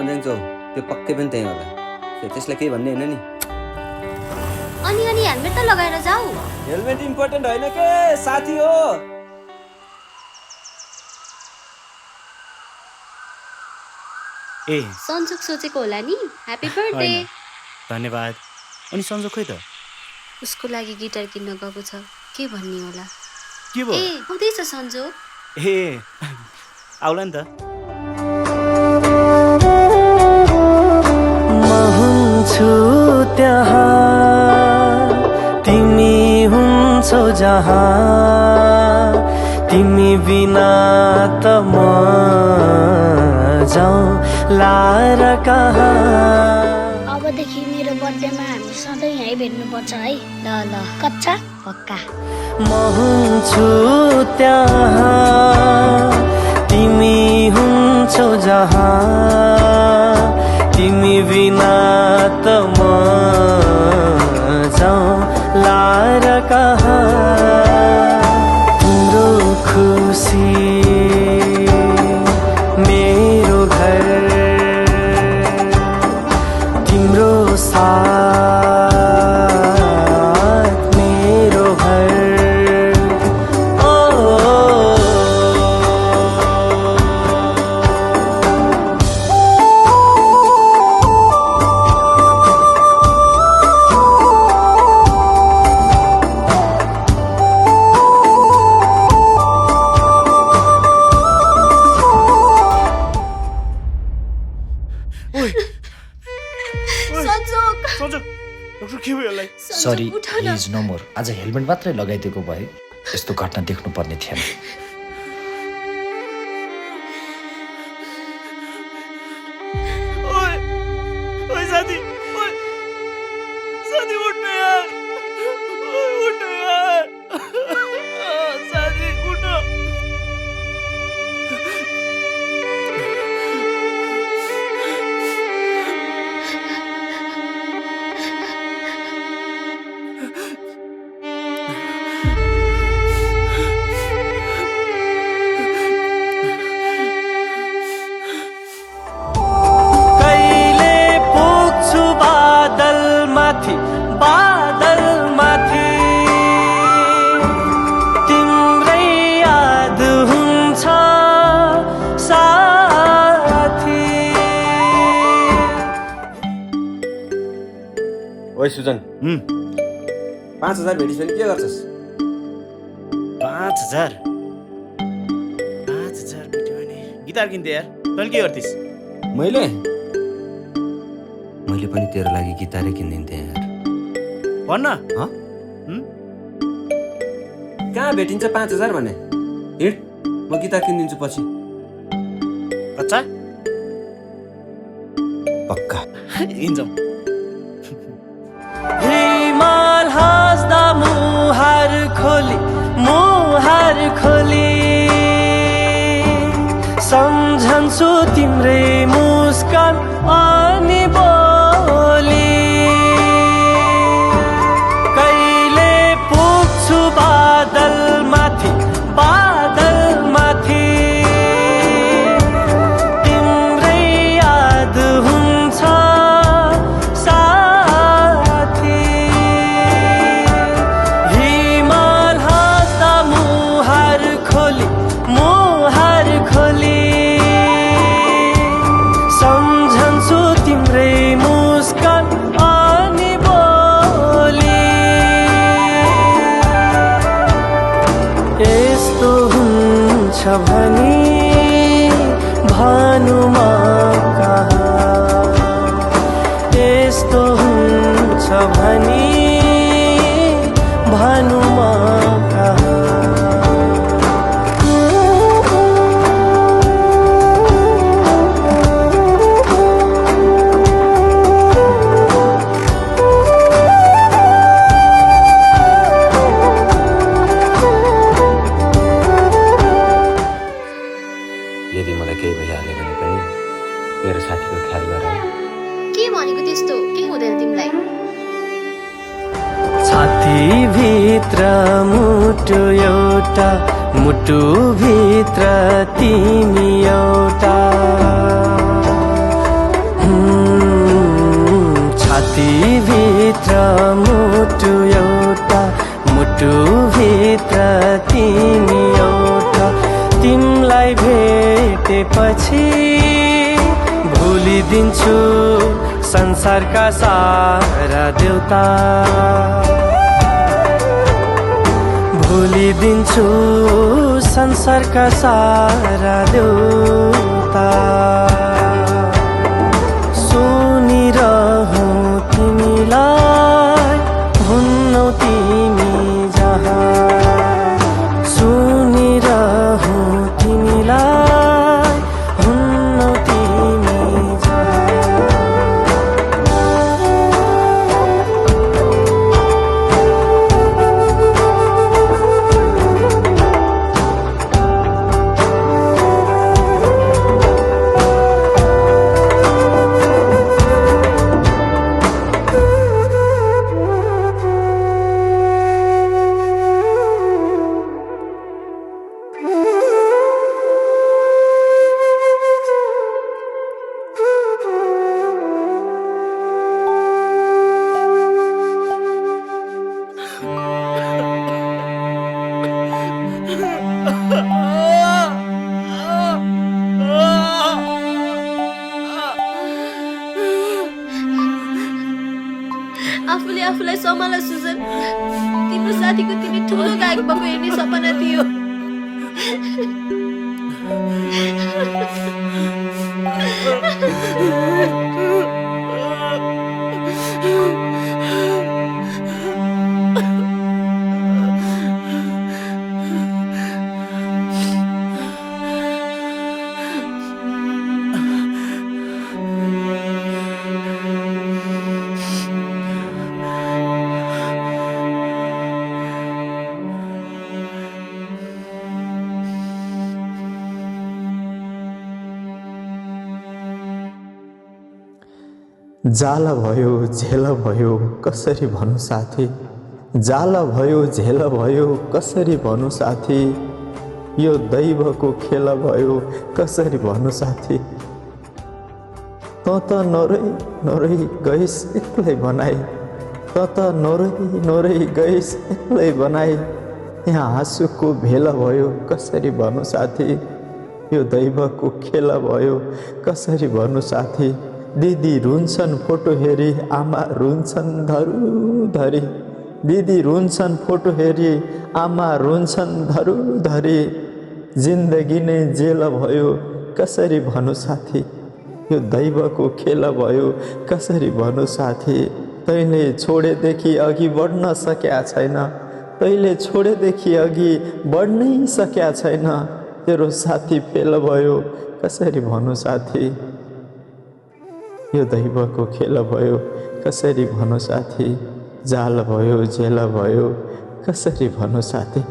भन्दैछौ त्यो पक्कै पनि त्यही होला। फेरि त्यसलाई केही भन्ने हैन नि। अनि हेलमेट त लगाएर जाऊ। हेलमेट इम्पोर्टेन्ट होइन के साथी हो। ए सन्जुक सोचेको होला नि। Happy birthday. धन्यवाद। अनि सन्जोग खै त? उसको लागि गिटार किन्न गएको छ। के भन्ने होला? के भयो? ए आउँदैछ सन्जोग। ए आउला नि त। म हुन्छु त्यहाँ तिमी हुन्छौ जहाँ तिमी बिना त म जाउँ लार कहाँ। अबदेखि मेरो बर्थडेमा हामी सधैँ यहीँ भेट्नुपर्छ है। ल ल कच्चा पक्का। म हुन्छु त्यहाँ तिमी हुन्छौ जहाँ तिमी बिना त म जाउँ लार कहाँ। तिम्रो खुसी मेरो घर तिम्रो साथ मेरो घर। Sorry he is no more. आज हेलमेट मात्रै लगाइदिएको भए यस्तो घटना देख्नु पर्ने थिएन। ओए साथी, साथी उठ्नु यार, उठ्नु यार, साथी उठ्नु। बादल माथि तिम्रै याद हुन्छ साथी। ओइ सुजन 5000 भेटिस् भने के गर्छस्? 5000 भेट्यो भने गिटार किन्थे यार। तैँले के गर्थिस्? मैले पनि तेरो लागि गिटारै किनिदिन्थेँ यार। भन्न कहाँ भेटिन्छ 5000 भने? हिँड म गिटार किनिदिन्छु पछि। कच्चा पक्का हिँड्छौँ। हिमाल हाँस्दा मुहार खोली सम्झन्छु तिम्रै मुस्कान अनि बोली। कहिले पुग्छु बादल माथि तिम्रै याद हुन्छ साथी। हिमाल हाँस्दा मुहार खोली सम्झन्छु तिम्रै मुस्कान अनि बोली। यस्तो हुन्छ भनी भानुमा कहाँ यस्तो हुन्छ भनी भानुमा कहाँ। यदि मलाई केही भइहाल्यो भने पनि मेरो साथीको ख्याल गर। के भनेको त्यस्तो? के हुँदैन तिमीलाई? छाती भित्र मुटु एउटा मुटु भित्र तिमी एउटा पछि भुलिदिन्छु संसारका सारा देउता भुलिदिन्छु संसारका सारा देउता सुनिरहँ तिमीलाई हुन्नौ तिमी जहाँ सुनिरहँ तिमीलाई हुन्नौ तिमी जहाँ आफूले आफूलाई सम्हाल सुजन तिम्रो साथीको तिमी ठुलो गायक भएको हेर्ने सपना थियो जाला भयो झेल भयो कसरी भन्नु साथी जाला भयो झेल भयो कसरी भन्नु साथी यो दैवको खेल भयो कसरी भन्नु साथी त नरै नरै गइस एक्लै बनाई त नरै गइस एक्लै बनाई यहाँ हाँसुको भेला भयो कसरी भन्नु साथी यो दैवको खेल भयो कसरी भन्नु साथी दिदी रुन्छन् फोटो हेरी आमा रुन्छन् धरुधरी दिदी रुन्छन् फोटो हेरी आमा रुन्छन् धरुधरी जिन्दगी नै जेल भयो कसरी भन्नु साथी यो दैवको खेल भयो कसरी भन्नु साथी तैँले छोडेदेखि अघि बढ्न सकेका छैन तैँले छोडेदेखि अघि बढ्नै सकेका छैन तेरो साथी फेल भयो कसरी भन्नु साथी यो दैवको खेल भयो कसरी भन्नु साथी जाल भयो झेल भयो कसरी भन्नु साथी।